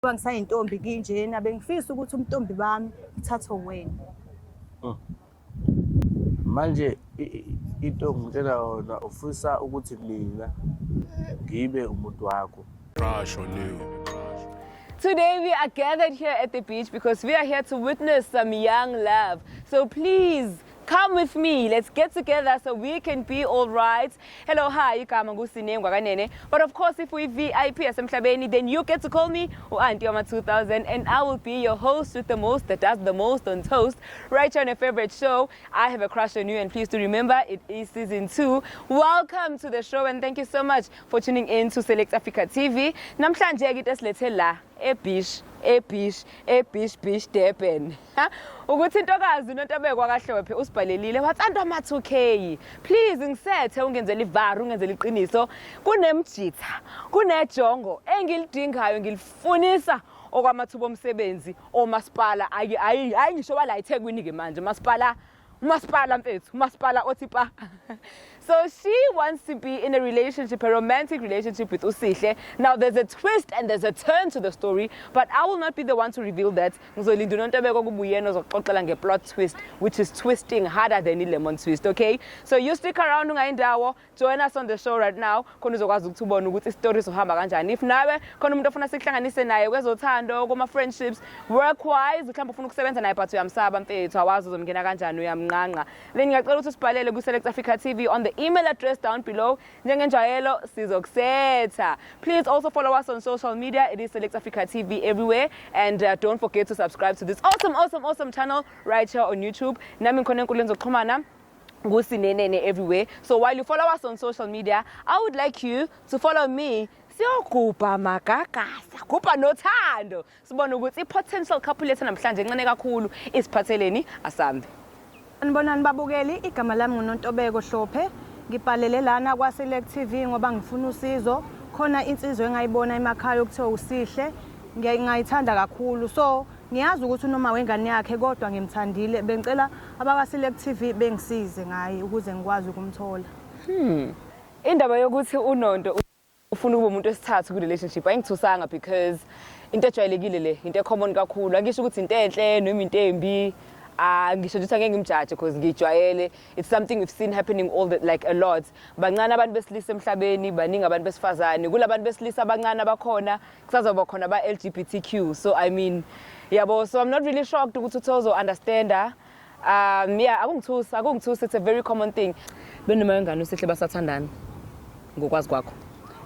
Ngoba ngisayintombi kinjena, bengifisa ukuthi umntombi bami uthathwe wena. Manje into ongitshela yona, ufisa ukuthi mina ngibe umuntu wakho. Crush on you. Today we are gathered here at the beach because we are here to witness some young love. So please come with me. Let's get together so we can be all right. Hello, hi, igama nguSine Ngwakanene. But of course, if we VIP yasemhlabeni, then you get to call me Auntie Oma 2000 and I will be your host with the most that does the most on toast right here on your favorite show, I Have a Crush on You. And please do remember, it is season 2. Welcome to the show and thank you so much for tuning in to Select Africa TV. Namhlanje ke into esilethe la ebeach, ebeach, ebeach, beach Durban. Ukuthi intokazi uNontobeko kaHlophe usibhalelile wathi, "Anti ama 2K, please ngisethe, ungenzele ivaru, ungenzele iqiniso, kunemjitha, kunejongo engilidingayo, ngilifunisa okwamathuba omsebenzi omasipala." Ayi ayi hayi, ngisho wala eThekwini ke manje, masipala, umasipala mfethu, umasipala othi pa. So she wants to be in a relationship, a romantic relationship with uSihle. Now there's a twist and there's a turn to the story, but I will not be the one to reveal that. Ngizolinda uNontobeko kuba uyena ozoxoxela nge-plot twist, which is twisting harder than i-lemon twist, okay? So you stick around, ungayindawo, join us on the show right now khona uzokwazi ukuthi ubone ukuthi isitori sohamba kanjani. If nawe khona umuntu ofuna sikuhlanganise naye kwezothando, kuma-friendships, work-wise, mhlawumbe ufuna ukusebenza naye but uyamsaba mfethu, awazi uzomngena kanjani, uyamnqanqa, then ngiyacela ukuthi usibhalele ku-Select Africa TV on the email address down below. Njengenjwayelo sizokusetha. Please also follow us on social media. It is Select Africa TV everywhere. And don't forget to subscribe to this awesome, awesome, awesome channel right here on YouTube. Nami ngikhona enkundleni zokuxhumana ngusinenene everywhere. So while you follow us on social media, I would like you to follow me. Siyogubha magagasa, gubha nothando, sibone ukuthi i-potential couple yethu namhlanje encane kakhulu isiphatheleni. Asambe. Sanibonani babukeli, igama lami nguNontobeko Hlophe. Ngibhalele lana kwa-Select TV ngoba ngifuna usizo. Khona insizwa engayibona emakhaya okuthiwa uSihle, ngayithanda kakhulu. So ngiyazi ukuthi unoma wengane yakhe kodwa ngimthandile. Bengicela abaka-Select TV bengisize ngaye ukuze ngikwazi ukumthola. Indaba yokuthi uNonto ufuna ukuba umuntu wesithathu ku-relationship ayingithusanga because into ejwayelekile le, into e-common kakhulu. Angisho ukuthi into enhle noma into embi, ah, ngisho nje ukuthi angeke ngimjaje because ngijwayele. It's something we've seen happening all the, like, a lot. Bancane abantu besilisa emhlabeni, baningi abantu besifazane. Kulabantu besilisa abancane abakhona, kusazoba khona ba-LGBTQ. So I mean, yabo, so I'm not really shocked ukuthi uthe uzo-understanda. Yeah, akungithusi, akungithusi. It's a very common thing. Benoma wengane uSihle basathandana ngokwazi kwakho?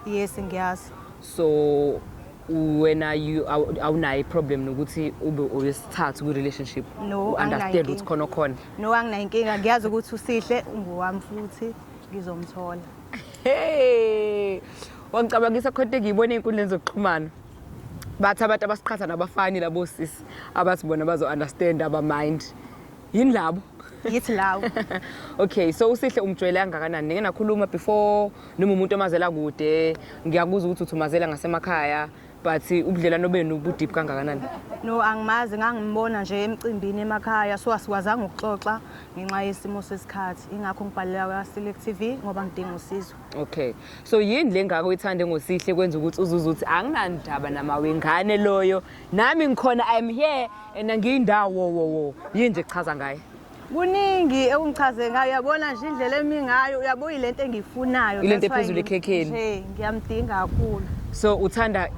Yes, ngiyazi. So wena you awunayo i-problem nokuthi ube owesithathu kwi-relationship? No, U-understand anginayo. ukuthi khona khona? No, anginayo inkinga. Ngiyazi ukuthi uSihle ungowami futhi ngizomthola. Hey, wangicabangisa khonto engiyibone ey'nkundleni zokuxhumana. Bathi abantu abasiqhatha nabafani labo sisi abathi bona bazo-understand, aba-mind yini labo. Yithi lawo. Okay, so uSihle umjwayele kangakanani? Nike nakhuluma before noma umuntu omazela kude? Ngiyakuzwa ukuthi uthi umazela ngasemakhaya, but ubudlelwano benu bu-deep kangakanani? No, angimazi, ngangimbona nje emcimbini emakhaya, so asikwazanga ukuxoxa ngenxa yesimo sesikhathi. Ingakho ngibhalela kwa-Select TV ngoba ngidinga usizo. Okay, so yini le ngako uyithande ngoSihle kwenza ukuthi uzuze ukuthi anginandaba nama wengane loyo, nami ngikhona, I'm here and angiyindawo wo wo? Yini nje kuchaza ngaye? Kuningi ekungichaze ngayo. Uyabona nje indlela emi ngayo, uyabo, ilento engiyifunayo. Ilento That's why ephezulu ekhekheni. Nje ngiyamdinga kakhulu. So uthanda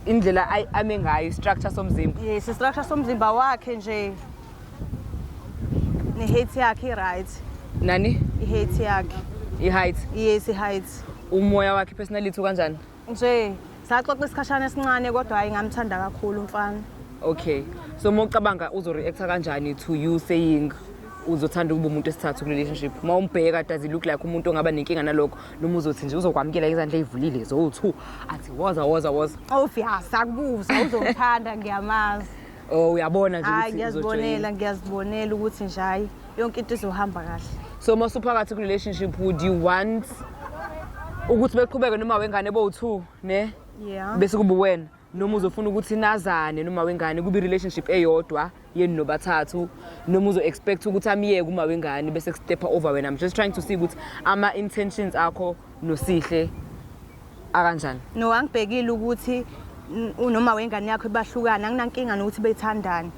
indlela ame ngayo, structure somzimba? Yes, structure somzimba wakhe nje ne-height yakhe i-right. Nani? I-height yakhe. I-height? Yes, i-height. Umoya wakhe, personality, ukanjani? Nje saxoxa isikhashana esincane kodwa hhayi, ngamthanda kakhulu umfana. Okay, so uma ucabanga uzo-reacta kanjani to you saying uzothanda ukuba umuntu wesithathu ku-relationship? Uma umbheka, does he look like umuntu ongaba nenkinga nalokho noma uzothi nje uzokwamukela izandla ey'vulile zowu-two, athi woza, woza, woza? Obvious, akubuza, uzongithanda, ngiyamazi. Oh, uyabona nje Hhayi, ukuthi ngiyazibonela. uzojoyina. Ngiyazibonela ukuthi nje hhayi, yonke into izohamba kahle. So uma usuphakathi ku-relationship, would you want ukuthi beqhubeke noma wengane bowu-two ne Yeah. bese kube wena, noma uzofuna ukuthi nazane noma wengane, kube i-relationship eyodwa yenu nobathathu, noma uzo-expect ukuthi amiyeke uma wengane bese ku-step-a over wena? I'm just trying to see ukuthi ama-intentions akho noSihle akanjani. No, angibhekile ukuthi Noma wengane yakho bahlukana, anginankinga nokuthi bethandane.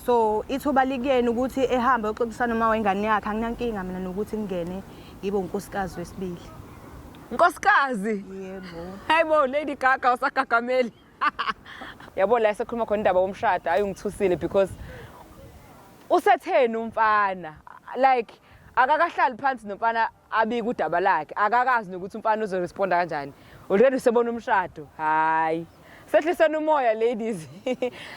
So ithuba likuyena ukuthi ehambe oxoxisana noma wengane yakhe, anginankinga mina nokuthi ngingene ngibe unkosikazi wesibili. Nkosikazi? Yebo. Hayibo, Lady Gaga usagagameli. Yabo, la esekhuluma khona indaba yomshado, hayi, ungithusile because usetheni umfana, like akakahlali phansi nomfana abike udaba lakhe, akakazi nokuthi umfana uzoresponda kanjani, already usebona umshado. Hayi, sehliseni umoya, ladies.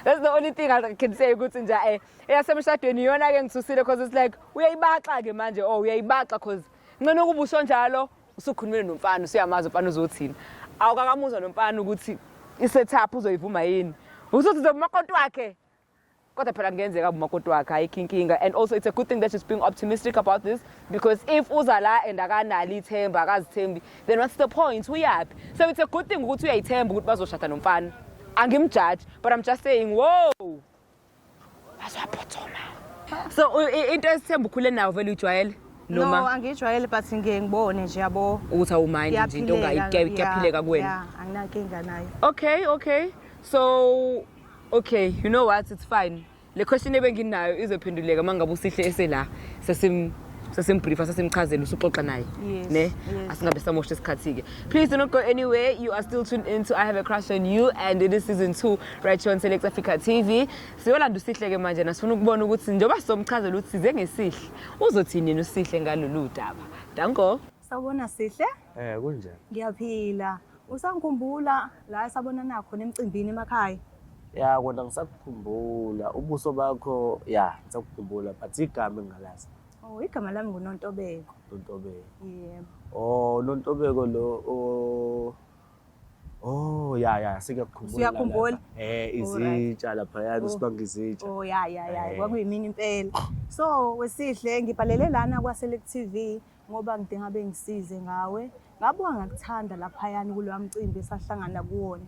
That's the only thing I can say, ukuthi nje eyasemshadweni iyona-ke ngithusile because it's like uyayibaxa-ke manje. Oh, uyayibaxa cause ngcono ukuba usho njalo usukhulumile nomfana, usuyamazi umfana uzothini. Awukakamuzwa nomfana ukuthi i-setup uzoyivuma yini, usuthi uzobumakoti wakhe, kodwa phela kungenzeka abe umakoti wakhe, ayikho inkinga. And also it's a good thing that she's being optimistic about this, because if uza la and akanalo ithemba, akazithembi, then what's the point, uyaphi? So it's a good thing ukuthi uyayithemba ukuthi bazoshada nomfana. Angimjaji, but I'm just saying, whoa, bazwaphuthuma. So into esithemba ukhule nayo vele, uyijwayele? No. Noma Angijwayele, but ngiye ngibone nje, yabo. Ukuthi awumind nje into kuyaphileka kuwena? Yeah, anginankinga nayo. Okay. So, okay, you know what? It's fine. Le question ebenginayo izophenduleka uma ngabe uSihle esela, sesimbriefa, sesimchazela, usuxoxa naye. Yes, Ne? yes. Asingabe samosha isikhathi-ke. Please do not go anywhere. You are still tuned into I Have a Crush on You and it is season 2 right here on Select Africa TV. Siyolanda uSihle-ke manje, nasifuna ukubona ukuthi njengoba sizomchazela ukuthi size ngesihle, uzothini yena uSihle ngalolu daba. Danko. Sawubona, Sihle. Kunjani? Ngiyaphila. Usangikhumbula la esabonana khona emcimbini emakhaya? Ya, kona ngisakukhumbula ubuso bakho, ya, ngisakukhumbula, but igama engingalazi. Oh, igama lami nguNontobeko. Nontobeko. Yebo. Oh, Nontobeko lo, oh. Oh, ya, sengiyakukhumbula. Usuyakhumbula? Lapha. Izitsha laphayana, Oh. sibanga izitsha. Oh, ya, kwakuyimini impela. So wesihle, ngibhalele lana kwa-Select TV ngoba ngidinga bengisize ngawe. Ngabuka ngakuthanda laphayana kulowa mcimbi esahlangana kuwona.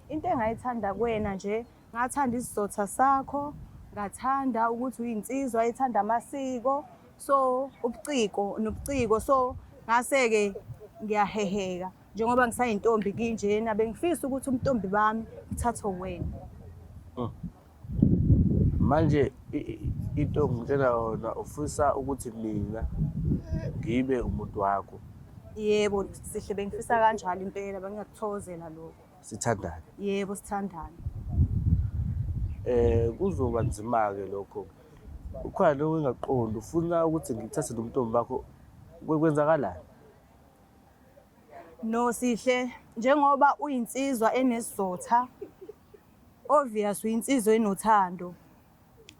Into engayithanda kuwena nje, ngathanda isizotha sakho, ngathanda ukuthi uyinsizwa ethanda amasiko, so ubuciko nobuciko, so ngase-ke ngiyaheheka. Njengoba ngisayintombi kinjena, bengifisa ukuthi umntombi bami uthathwe wena. Manje into ngitshela yona, ufisa ukuthi mina ngibe umuntu wakho? Yebo, Sihle, bengifisa kanjalo impela, bengingakuthokozela lokho. Sithandane? Yebo, sithandane. Kuzoba nzima ke lokho. Ukhona lo engaqondi, ufuna ukuthi ngithathe lo ntombi bakho, kwenzakalani? No, Sihle, njengoba uyinsizwa enesizotha, obvious uyinsizwa enothando.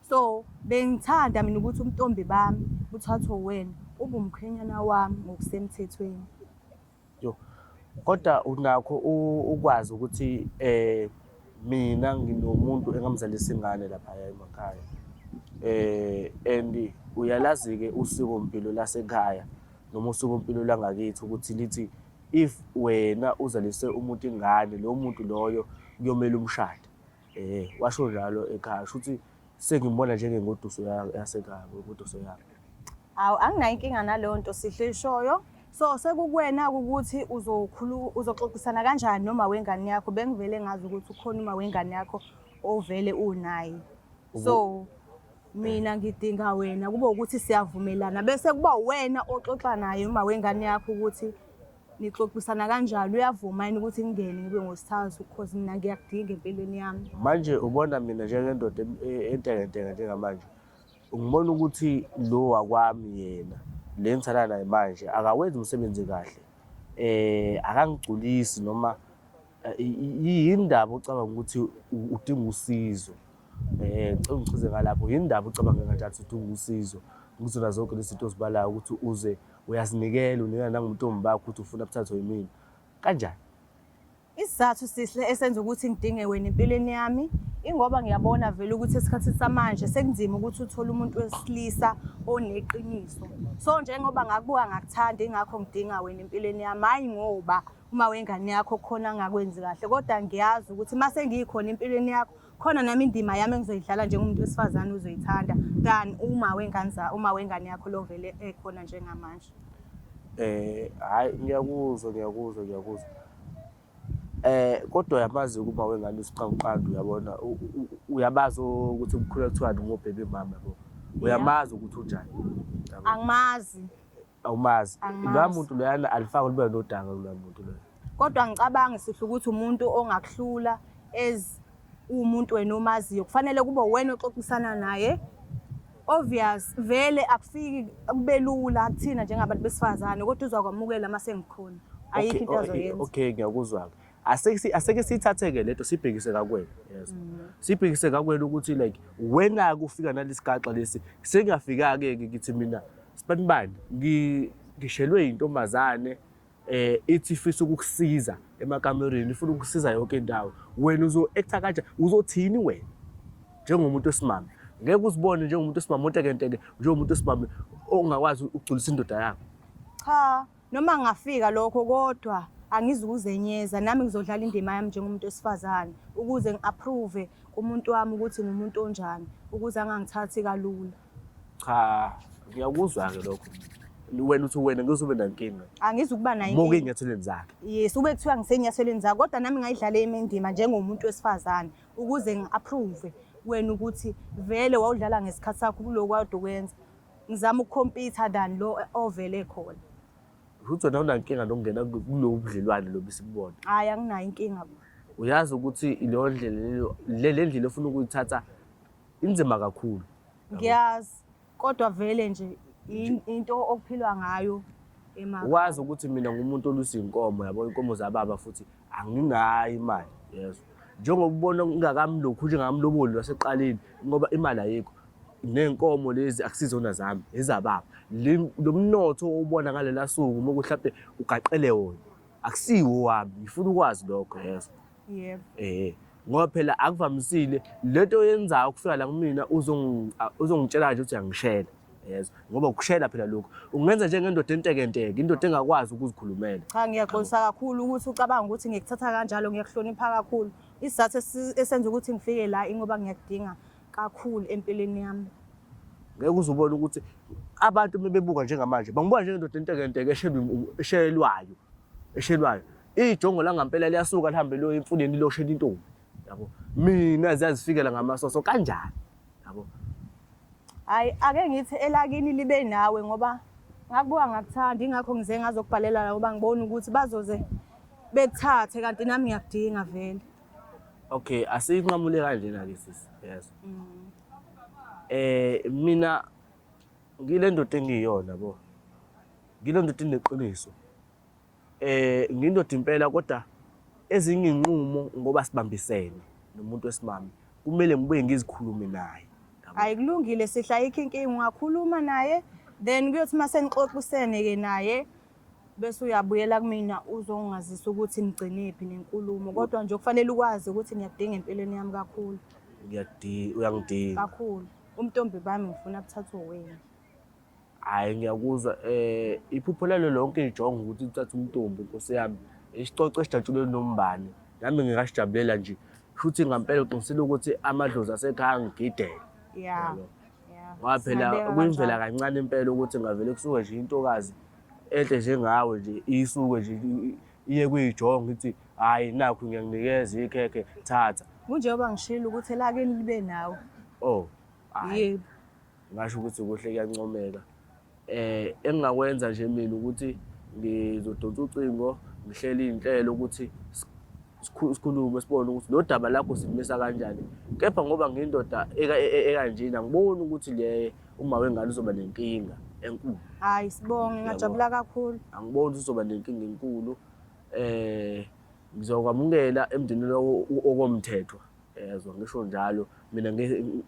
So bengithanda mina ukuthi umntombi bami uthathwe wena, ube umkhwenyana wami ngokusemthethweni. Yo. Kodwa unakho ukwazi ukuthi mina nginomuntu engamzalisa ingane lapha emakhaya. And uyalazi ke usiko mpilo lasekhaya noma usiko mpilo langakithi ukuthi lithi if wena uzalise umuntu ingane, lo muntu loyo kuyomela umshade. Washo njalo ekhaya, shuthi sengimbona njengengoduso yasekhaya, ingoduso yami. Awu, anginayo inkinga naleyo nto, Sihle, ishoyo. So sekukuwena ukuthi uzoxoxisana kanjani noma wengane yakho. Bengivele ngazi ukuthi ukhona uma wengane yakho ovele unaye. So mina ngidinga wena kube ukuthi siyavumelana, bese kuba wena oxoxa naye uma wengane yakho ukuthi nixoxisana kanjani, uyavuma yini ukuthi ngingene ngibe ngosithathu, because mina ngiyakudinga empilweni yami. Manje ubona mina njengendoda entekenteke njengamanje, ungibona ukuthi lo wakwami yena le ngithandana naye manje akawenzi umsebenzi kahle, akangigculisi, noma yini ndaba ucabanga ukuthi udinga usizo? Ngicela ungichaze ngalapho, yini ndaba ucabange kanjalo ukuthi udinga usizo kuzona zonke lezi zinto ozibalayo, ukuthi uze uyazinikela, unikela nangomntombi bakho ukuthi ufuna buthathwe yimina kanjani? Isizathu, Sihle, esenza ukuthi ngidinge wena empilweni yami, ingoba ngiyabona vele ukuthi esikhathini samanje sekunzima ukuthi uthole umuntu wesilisa oneqiniso. So njengoba ngakubuka ngakuthanda, ingakho ngidinga wena empilweni yami, hhayi ngoba uma wengane yakho khona angakwenzi kahle, kodwa ngiyazi ukuthi uma sengikhona empilweni yakho, khona nami indima yami engizoyidlala njengomuntu wesifazane uzoyithanda than uma wengane yakho lo vele ekhona njengamanje. Hayi, ngiyakuzwa, ngiyakuzwa, ngiyakuzwa. Kodwa uyamazi uma wengane usiqanguqandu uyabona uyabazi ukuthi kukhula kuthiwani ngobhebe mama yabo. Uyamazi ukuthi unjani. Yabo. Angimazi. Awumazi. Angimazi. Loya muntu loyana alifaki libuya nodaka kuloya muntu loyo. Kodwa ngicabangi sihle ukuthi umuntu ongakuhlula as umuntu wena omaziyo kufanele kube wena oxoxisana naye. Obvious vele akufiki kube lula kuthina njengabantu besifazane kodwa uzokwamukela uma sengikhona. Ayikho into azoyenza. Okay, ngiyakuzwa-ke. Aseke aseke siyithathe-ke lento sibhekise kakwena. Yes. Sibhekise kakwena ukuthi like wena-ke ufika nalesigaxa lesi sengiyafika-ke ke ngithi mina sibanibani ngishelwe yintombazane ithi ifisa ukukusiza emakamereni ifuna ukukusiza yonke indawo. Wena uzo-acta kanjani? Uzothini wena njengomuntu wesimame? Ngeke uzibone njengomuntu wesimame ontekenteke, njengomuntu wesimame ongakwazi ukugculisa indoda yakho. Cha, noma ngingafika lokho kodwa angizukuzenyeza nami ngizodlala indima yami njengomuntu wesifazane ukuze ngi-approve kumuntu wami ukuthi ngumuntu onjani ukuze angangithathi kalula. Cha, ngiyakuzwa-ke lokho. Wena uthi wena ngeke ube nankinga. Angizukuba nayo Muke inkinga. ey'nyathelweni zakhe. Yes, ube kuthiwa ngisenyathelweni zakho kodwa nami ngayidlala eyami indima njengomuntu wesifazane ukuze ngi-approve wena ukuthi vele wawudlala ngesikhathi sakho kulokhu kade ukwenza. Ngizama ukukhompitha than lo ovele khona. Futhi wena awunankinga nokungena kulobu budlelwane lobu esibubona. Hhayi, anginayo inkinga. Uyazi ukuthi leyo ndlela leyo le ndlela ofuna ukuyithatha inzima kakhulu. Ngiyazi kodwa vele nje into okuphilwa ngayo emakhaya. Wazi ukuthi mina ngumuntu olusa inkomo yabo, inkomo zababa futhi anginayo imali yezwa. Njengoba ubona ngingakamlokhu nje ngamloboli lwaseqaleni ngoba imali ayikho. Ney'nkomo lezi akusizona zami, ezababa. Lo mnotho owubona ngalela suku uma mhlampe ugaqele wona akusiwo wami, ngifuna ukwazi lokho yezwa. Yebo. Ngoba phela akuvamisile lento oyenzayo ukufika la kumina uzongitshela nje ukuthi uyangishela yezwa, ngoba ukushela phela lokhu ungenza njengendoda entekenteke, indoda engakwazi ukuzikhulumela. Cha, ngiyaxolisa kakhulu ukuthi ucabanga ukuthi ngikuthatha kanjalo, ngiyakuhlonipha kakhulu. Isizathu esenza ukuthi ngifike la ingoba ngiyakudinga kakhulu empilweni yami. Ngeke uze ubone ukuthi abantu uma bebuka njengamanje bangibona njengendoda entekenteke eshelwayo, eshelwayo. Ijongo langampela liyasuka lihambe liyo emfuleni liyoshela intombi yabo. Mina ziyazifikela ngamasoso kanjani yabo. Hhayi, ake ngithi elakini libe nawe ngoba ngakubuka ngakuthanda, ingakho ngize ngazokubhalela la ngoba ngibona ukuthi bazoze bekuthathe kanti nami ngiyakudinga vele. Okay, asiyinqamule kanjena-ke sisi, yes. Mina ngile ndoda engiyiyona yabo. Ngile ndoda eneqiniso. Ngiyindoda impela kodwa ezinye iy'nqumo ngoba sibambisene nomuntu wesimame kumele ngibuye ngizikhulume naye. Hhayi, kulungile Sihle, ayikho inkinga, ungakhuluma naye then kuyothi uma senixoxisene-ke naye bese uyabuyela kumina uzongazisa ukuthi nigcinephi nenkulumo, kodwa nje kufanele ukwazi ukuthi ngiyakudinga empilweni yami kakhulu. Uyangidinga kakhulu. Umntombi bami ngifuna buthathwe wena. Hhayi, ngiyakuzwa. Iphupho lalo lonke ijongo ukuthi uthathe umntombi nkosi yami, isicoco esijatshulwe nombani, nami ngingasijabulela nje. Shuthi ngampela uqinisile ukuthi amadlozi asekhaya angigidele. Yeah. Ngoba phela kuyimvela kancane impela ukuthi ngavele kusuke nje intokazi enhle njengawe nje isuke nje iye kuyijongo ithi hhayi nakhu ngiyakunikeza ikhekhe thatha. Kunjengoba ngishilo ukuthi elakini libe nawe. Oh, hhayi. Yebo. Ngasho ukuthi kuhle kuyancomeka. Engingakwenza nje mina ukuthi ngizodonsa ucingo ngihlele iy'nhlelo ukuthi sikhulume sibone ukuthi lo daba lakho simisa kanjani. Kepha ngoba ngiyindoda ekanjena angiboni ukuthi le uma wengane uzoba nenkinga enkulu. Hhayi sibonge, ngajabula kakhulu. Angiboni ukuthi uzoba nenkinga enkulu. Ngizokwamukela emndenini okomthetho. Yezwa ngisho njalo mina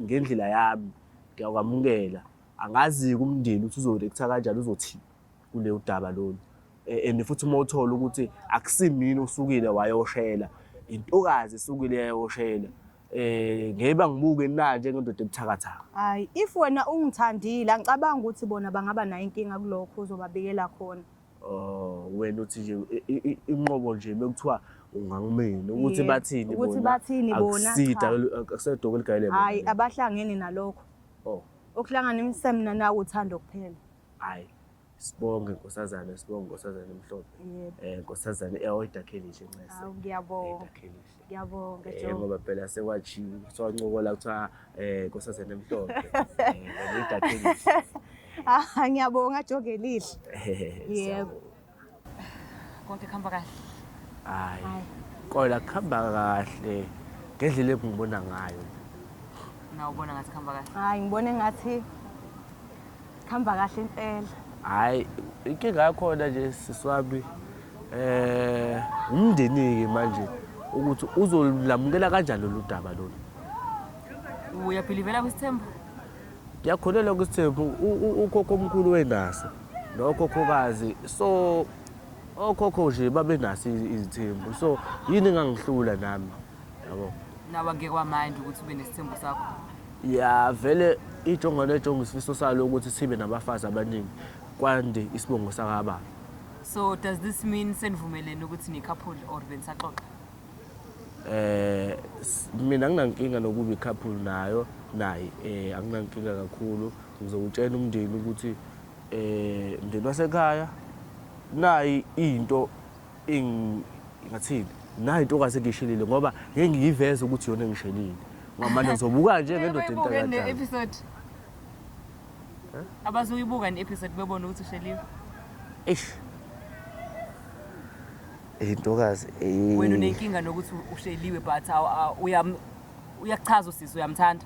ngendlela yami ngiyakwamukela. Angazi-ke umndeni ukuthi uzo-react-a kanjani, uzothini kuleyo daba lolu. And futhi uma uthola ukuthi akusimina osukile wayoshela, intokazi esukile yayoshela, ngeke bangibuke na njengendoda ebuthakathaka. Hhayi, if wena ungithandile angicabangi ukuthi bona bangaba nayo inkinga kulokho ozobabikela khona. Oh, wena uthi nje inqobo nje bekuthiwa ungangimina ukuthi bathini bona. Ukuthi bathini bona. Akusida akusedoko eligayele bona. Hhayi, abahlangene nalokho. Oh. Okuhlanganisa mina nawe uthando kuphela. Hhayi. Sibonge nkosazana, sibonge nkosazana emhlophe. Yebo. Nkosazana eyawedakhe elihle ncese. Hawu ngiyabonga. Edakhe elihle. Ngiyabonga Joe. Ngoba phela sekwajiwe, swancokola kuthiwa nkosazana emhlophe. Wena idakhe elihle. Ah ngiyabonga Joe ngelihle. Yebo. Siyabonga. Konke kuhamba kahle. Hayi. Hayi. Kola kuhamba kahle ngendlela engibona ngayo. Nawe ubona ngathi kuhamba kahle. Hayi ngibona engathi kuhamba kahle impela. Hayi, inkinga yakhona nje sisi wami umndeni-ke manje ukuthi uzolamukela kanjani lolu daba lolu. Uyabhilivela kwisithembu? Ngiyakholelwa kwisithembu, ukhokho omkhulu wenaso nokhokhokazi, so okhokho nje babenaso izithembu, so yini engangihlula nami yabo. Nawe angeke wamind ukuthi ube nesithembu sakho. Ya vele ijongo nejongo isifiso salo ukuthi sibe nabafazi abaningi kwande isibongo sakababa. So does this mean senivumelene ukuthi ni-couple or benisaxoxa? Mina anginankinga nokuba i-couple nayo naye, anginankinga kakhulu. Ngizowutshela umndeni ukuthi mndeni wasekhaya nayi into ngathini, nayi into okase ngishelile ngoba ngeke ngiyiveze ukuthi yona engishelile. Ngoba manje ngizobuka nje ngendoda into Bayibuke kanjani. ne-episode. Abazoyibuka ne-episode bebone ukuthi usheliwe. Eish. Intokazi Wena unenkinga nokuthi usheliwe but uyakuchaza usisi uyamthanda.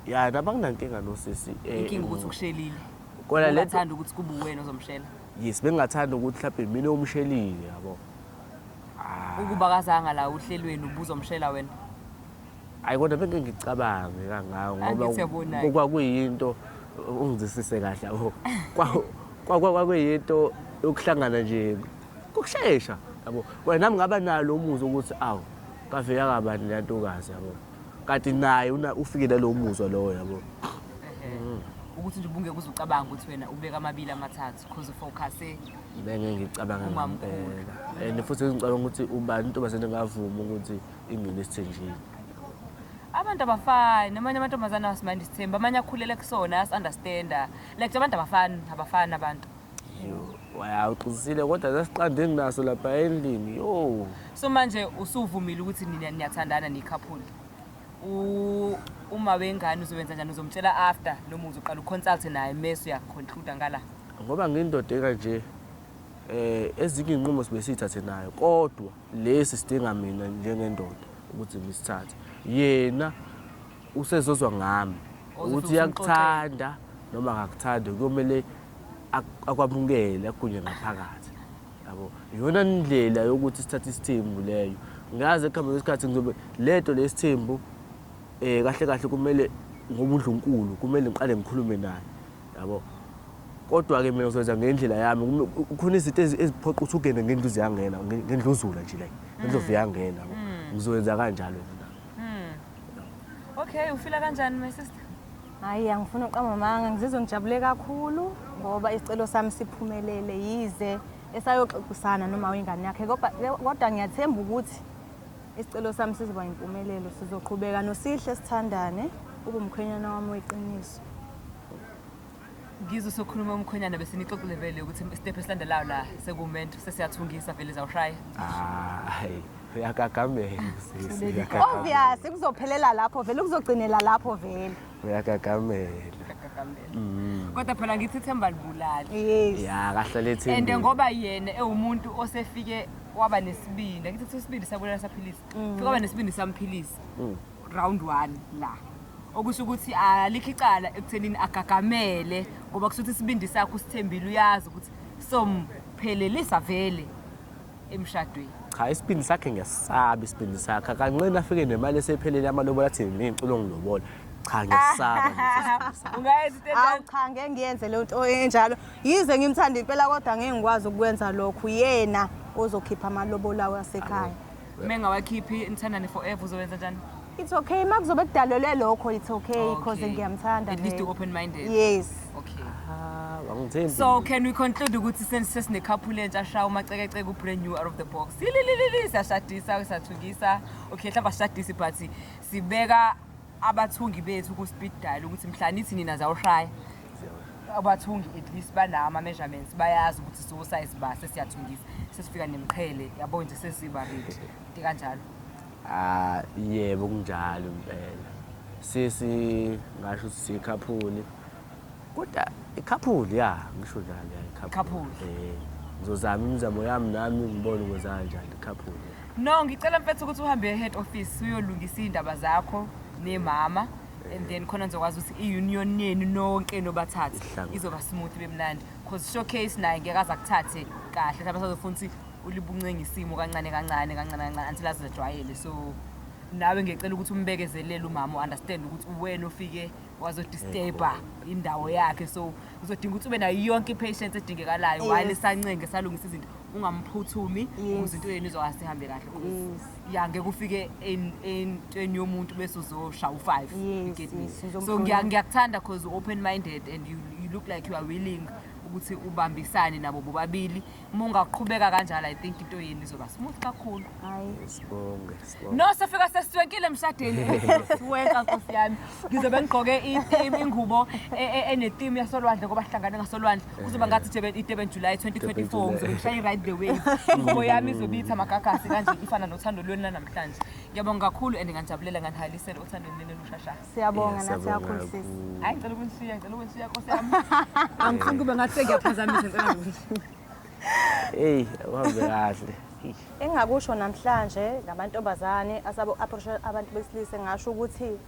Ya nami anginankinga nosisi. Inkinga ukuthi ukushelile. Kona lento Ungathanda ukuthi kube uwena ozomshela. Yes, bengingathanda ukuthi mhlawumbe mina omshelile yabo. Ukuba kazanga la uhlelweni ubuzomshela wena. Hayi kodwa bengeke ngicabange kangako ngoba Angithi uyabona-ke. kwakuyinto ungizwisise kahle yabo. Kwakuyinto yokuhlangana nje kokushesha yabo. Wena nami ngaba nalo umuzwa ukuthi awu kavela kabani le ntokazi yabo. Kanti naye ufike nalowo muzwa lowo yabo. Ukuthi nje ubungeke uze ucabange ukuthi wena ubeka amabili amathathu because ufocuse Bengeke ngicabange Umamkhulu. ngempela. And futhi ngicabanga ukuthi ubani intombazane engavuma ukuthi ingene esithenjini. Abantu abafani, amanye amantombazane awasimandi isithembu, amanye akhulele kusona ayasi-understanda. Like abantu abafani, abafani abantu. Yo, uqinisile kodwa sasiqande enginaso lapha endlini. Yo. So manje usuvumile ukuthi nina niyathandana niyi-couple. Uma wengane uzowenza njani, uzomtshela after noma uzoqala uconsult naye mese uyaconclude ngala? Ngoba ngiyindoda ekanje ezinye izinqumo sibe sithathe nayo kodwa lesi sidinga mina njengendoda ukuthi ngisithathe. Yena usezozwa ngami Ozofika ukuthi uyakuthanda noma akakuthandi, kuyomele akwamukele akunye ngaphakathi yabo. Iyona ndlela yokuthi sithathe isithembu leyo. Ngaze ekuhambeni kwesikhathi ngizobe lento lesithembu kahle kahle kumele ngoba uNdlunkulu kumele ngiqale ngikhulume naye yabo. Kodwa ke mina ngizoyenza ngendlela yami. Kukhona izinto eziphoqa ukuthi ungene ngendluzi yangena, ngendluzula nje like ngendlovu yangena yabo. Ngizoyenza kanjalo mina. Okay, ufila kanjani my sister? Hayi angifuni uqamba amanga, ngizizwe ngijabule kakhulu ngoba isicelo sami siphumelele yize esayoxoxisana noma wengane yakhe kodwa ngiyathemba ukuthi isicelo sami sizoba impumelelo, sizoqhubeka nosihle sithandane ube umkhwenyana wami weqiniso. Ngizwe sokhuluma umkhwenyana bese nixoxile vele ukuthi step esilandelayo la sekumento sesiyathungisa vele zawushaya. Hayi, uyagagamela sisi. Uyagagamela. Obvious kuzophelela lapho vele, kuzogcinela lapho vele. Uyagagamela. Uyagagamela. Kodwa phela ngithi ithemba libulali. Yes. Ya kahle lethemba. And ngoba yena ewumuntu osefike waba nesibindi, ngithi isibindi sabulala saphilisa. Fika waba nesibindi samphilisa. Round 1 la. Okusho ukuthi alikho icala ekuthenini agagamele ngoba kusuthi isibindi sakho usithembile uyazi ukuthi somphelelisa vele emshadweni. Cha isibindi sakhe ngiyasaba isibindi sakhe. Akanqeni afike nemali esephelele amalobola athi mina ngicela ungilobola. Cha ngiyasaba nje. Ungayenza into Awu enjalo? cha ngeke ngiyenze le nto enjalo. Yize ngimthanda impela kodwa ngeke ngikwazi ukwenza lokhu. Yena ozokhipha amalobola wasekhaya. Mengawakhiphi nithandane forever uzowenza njani? It's okay makuzobe kudalelwe lokho, it's okay because Okay. ngiyamthanda. At least vele. you open minded. Yes. Okay. Ah, wangithembi. So can we conclude ukuthi sesine couple entsha sha umacekeceke u brand new out of the box. Lililili siyashadisa siyathungisa. Okay mhlawumbe asishadisi but sibeka abathungi bethu ku speed dial ukuthi mhla nithi nina zawushaya. Abathungi at least banawo ama-measurements, bayazi ukuthi so size ba sesiyathungisa, sesifika nemqhele, yabo nje, sesiba ready, into kanjalo. Ah, yebo, kunjalo impela. Sisi ngasho ukuthi siyi-couple. Kodwa i-couple, ya, ngisho njalo, ya, i-couple. I-couple. Ngizozama imizamo yami nami ngibone ukwenza kanjani, i-couple. No, ngicela mfethu ukuthi uhambe e-head office uyolungisa iy'ndaba zakho nemama, and then khona nizokwazi ukuthi i-union yenu nonke nobathathe Ihlangane. Izoba smooth, ibe mnandi, cause showcase naye ngeke aze akuthathe kahle, mhlawumbe sazofuna ukuthi ulibuncenge isimo kancane kancane kancane kancane until azijwayele. So nawe ngiyacela ukuthi umbekezelele umama, u-understand ukuthi uwena ofike wazodisturba indawo yakhe, so uzodinga ukuthi ube nayo yonke i-patience edingekalayo while esancenge salungisa izinto, ungamphuthumi ukuze into yenu izokwazi ihambe kahle, 'cause ya, ngeke ufike entweni yomuntu bese uzoshaya u-five. You get me? Yes, So ngizomhlonipha. Ngiyakuthanda 'cause u-open minded and you look like you are willing ukuthi ubambisane nabo bobabili. Uma ungaqhubeka kanjalo, I think into yenu izoba smooth kakhulu. Hayi. Sibonge, sibonge. No, sefika sesiswenkile emshadweni, siwenka nkosi yami. Ngizobe ngigqoke i-theme, ingubo ene-theme yasolwandle ngoba sihlangane ngasolwandle. Kuzoba ngathi iDurban July 2024. July. Ngizobe ngishaye i-Ride the Wave. Ingubo yami izobe ithi amagagasi kanje, ifana nothando lweni lanamhlanje. Ngiyabonga kakhulu and nganjabulela nganihalisela uthando lweni lushasha. Siyabonga Yeah, nathi siyabonga kakhulu, sisi. kakhulu. Hayi, ngicela ukunishiya, ngicela ukunishiya nkosi yami. Angifuni kube ngathi sengiyaphazamisa, ngicela ukunishiya. Hey, uhambe kahle. Engingakusho namhlanje ngamantombazane asabo approach abantu besilisa, ngasho ukuthi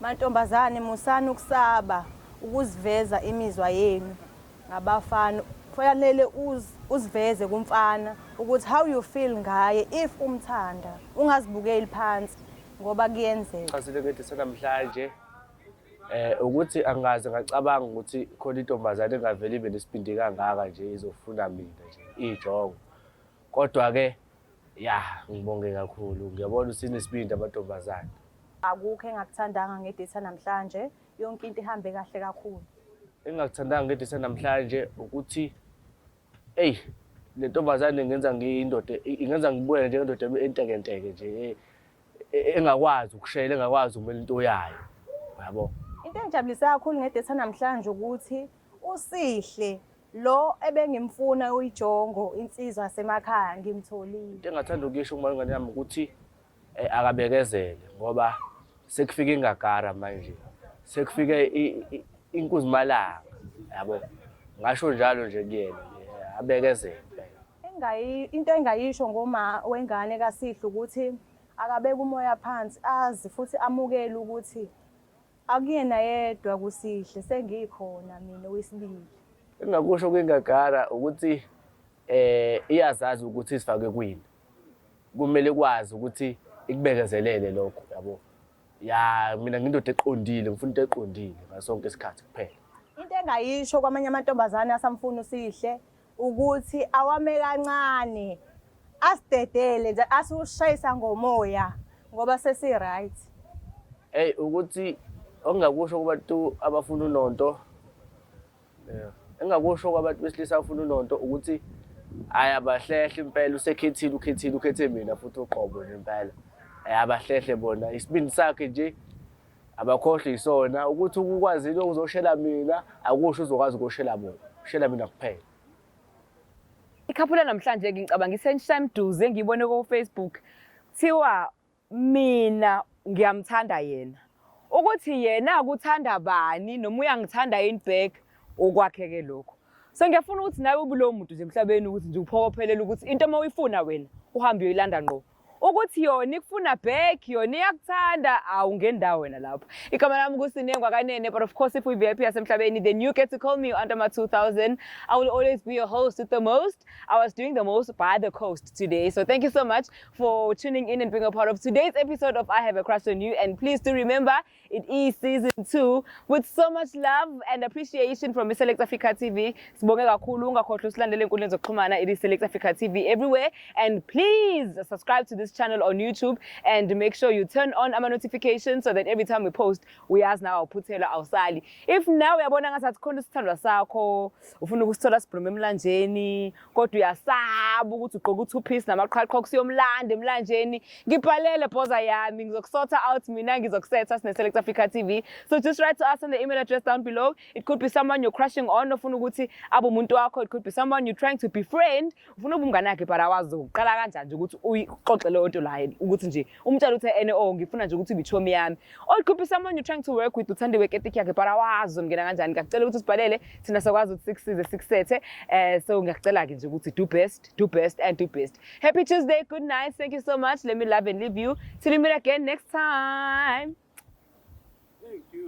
mantombazane, musani ukusaba ukuziveza imizwa yenu ngabafana. Kufanele uziveze kumfana ukuthi how you feel ngaye. If umthanda, ungazibukeli phansi ngoba kuyenzeka. Chazile ngedisa namhlanje ukuthi angaze ngacabanga ukuthi khona intombazane engavele ibe nesibindi kangaka nje izofuna mina nje ijongo. Kodwa ke ya, ngibonge kakhulu, ngiyabona usinesibindi amantombazane. Akukho engakuthandanga ngedate namhlanje, yonke into ihambe kahle kakhulu. Engingakuthandanga ngedate namhlanje ukuthi eyi, le ntombazane ingenza ngiyindoda, ingenza ngibuye njengendoda entekenteke nje, engakwazi ukushayela, engakwazi ukumela into yayo, yabo. Into engijabulisa kakhulu ngedate namhlanje ukuthi uSihle lo ebengimfuna, uyijongo, insizwa yasemakhaya, ngimtholile. Into engathanda ukuyisho kumalungane yami ukuthi akabekezele ngoba sekufike ingagara manje, sekufike inkuzimalanga, yabo. Ngasho njalo nje kuyena nje, abekezele impela. Into engayisho ngoma wengane kaSihle ukuthi akabeke umoya phansi, azi futhi amukele ukuthi akuyena yedwa kuSihle, sengikhona mina owesibili. Engingakusho kwingagara ukuthi iyazazi ukuthi isifake kwini, kumele kwazi ukuthi ikubekezelele lokho, yabo. Ya, mina ngindoda eqondile, ngifuna into eqondile ngaso sonke isikhathi kuphela. Into engayisho kwamanye amantombazane asamfuna uSihle ukuthi awame kancane, asidedele nje, asushayisa ngomoya ngoba sesi-right. Hey, ukuthi okungakusho kubantu abafuna unonto, yeah, engakusho kwabantu besilisa abafuna unonto ukuthi hayi, abahlehle impela, usekhethile, ukhethile, ukhethe mina futhi uqobo nje impela. Abahlehle bona, isibindi sakhe nje abakhohlwe yisona ukuthi ukwazile ukuzoshela mina akusho uzokwazi ukushela bona, ushela mina kuphela. I-couple namhlanje ngicabanga iSensham Duze, ngiyibone ko Facebook. Thiwa mina ngiyamthanda yena. Ukuthi yena ukuthanda bani noma uyangithanda in back, okwakhe ke lokho. So ngiyafuna ukuthi nawe ube lo muntu nje emhlabeni ukuthi nje uphokophelele ukuthi into uma uyifuna wena uhambe uyoyilanda ngqo. Ukuthi yona ikufuna back, yona iyakuthanda, awungendawo wena lapho. Igama lami kuSinengwa Kanene, but of course if uyi-VIP yasemhlabeni, then you get to call me Antama 2000. I will always be your host with the most. I was doing the most by the coast today. So thank you so much for tuning in and being a part of today's episode of I Have a Crush on You. And please do remember, it is season 2 with so much love and appreciation from Select Africa TV. Sibonge kakhulu, ungakhohlwa usilandele enkundleni zokuxhumana. It is Select Africa TV everywhere. And please subscribe to this channel on YouTube and make sure you turn on ama notifications so that every time we post, uyazi nawe, awuphuthelwa, awusali. If nawe uyabona ngathi khona isithandwa sakho ufuna ukusithola sibhulume emlanjeni, kodwa uyasaba ukuthi ugqoke u-two piece namaqhaqho kusiyomlanda emlanjeni, ngibhalele, bhoza yami, ngizokusorta out mina, ngizokusetha sine-Select Africa TV. So just write to us on the email address down below. It could be someone you're crushing on, ofuna ukuthi abe umuntu wakho. It could be someone you're trying to befriend, ufuna ube umngane wakhe, but awazi uqala kanjani nje ukuthi uyixoxe leyo nto la, ukuthi nje umtshele ukuthi ene, oh, ngifuna nje ukuthi ube ichomi yami. Or it could be someone you're trying to work with, uthande work ethic yakhe, but awazi uzomngena kanjani. Ngiyakucela ukuthi usibhalele, thina sakwazi ukuthi sikusize, sikusethe. So ngiyakucela-ke nje ukuthi do best, do best and do best. Happy Tuesday, good night, thank you so much. Let me love and leave you till we meet again next time. Thank you.